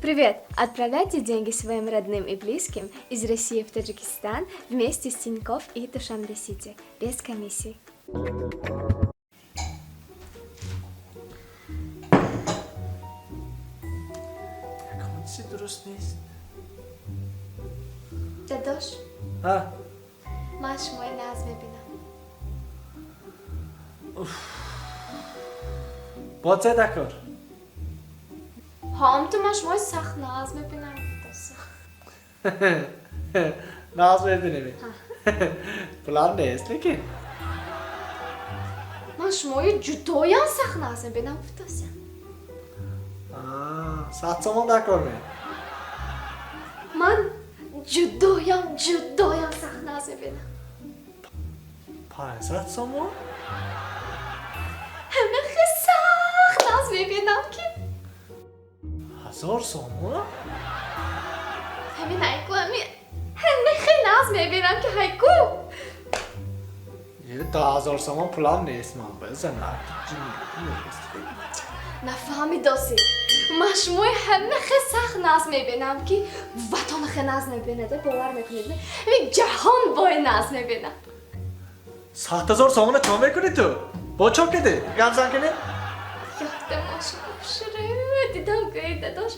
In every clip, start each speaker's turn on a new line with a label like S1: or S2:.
S1: Привет! Отправляйте деньги своим родным и близким из России в Таджикистан вместе с Тинькофф и Душанбе Сити без комиссий.
S2: Ягон чизи дуруст нест.
S1: Дадош,
S2: А?
S1: Ман шумои нағз мебинам.
S2: Бо це дакор?
S1: Ҳам ту, ман шумои сахт нағз мебинам. Гуфтаси.
S2: Нағз мебинем. Пулам нест, лекин.
S1: Ман шумои ҷудоям сахт нағз мебинам, гуфтаси.
S2: 100 сомон дакор ме?
S1: Ман ҷудоям, ҷудоям сахт нағз мебинам.
S2: 500 сомон?
S1: Ҳамихе сахт нағз мебинам, ки
S2: 1000 сомон?
S1: Ҳамин айку, ҳами ҳамихе нағз мебинам, ки ҳайку.
S2: Е, 10 000 сомон пулам нест, ман бизанак нест.
S1: Нафаҳмидосӣ, ман шумои ҳамихе сахт нағз мебинам, ки ватонахе нағз мебинада, бовар мекунед, не? Ҳамин ҷаҳон бой нағз мебинам.
S2: 100 000 сомона чо мекунӣ ту? Бо чо киди? Гапзан кунӣ.
S1: Якта мошин шурӯ дидам, гӯи, дадош,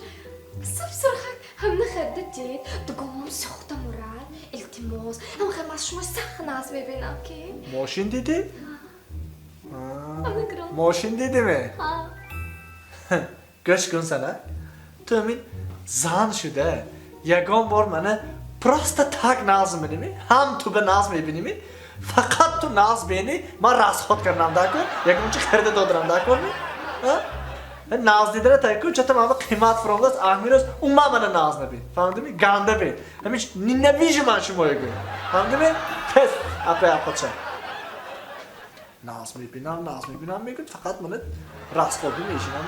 S1: суп сурхак ҳамна харда дид, дугонам сохта мурад, илтимос, ҳамхе ман шумои сахт нағз мебинам, ки
S2: Мошин дидӣ?
S1: Ҳамна гиром.
S2: Мошин дидиме?
S1: Ҳа.
S2: Гӯш кун, санак, ту ҳамин зан шуда ягон бор мана просто так нағз мебинӣ? Ҳам ту ба нағз мебинӣ, фақат ту нағз бинӣ, ман расход кардам дакор, ягон чи харида додирам дакор ми? Нағз дидара тай ку, чата ман қимат фуромдааст. Аҳмирӯз умуман мана нағз набин, фаҳмидими? Ганда бин, ҳамин ненавижу ман шумоё гӯ, фаҳмидими? Тез апай апоча. Нағз мебинам, нағз мебинам мегӯд, фақат мана расходӣ мешинам.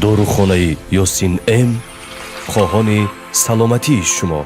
S3: Дорухонаи Ёсин М хоҳони саломатии шумо.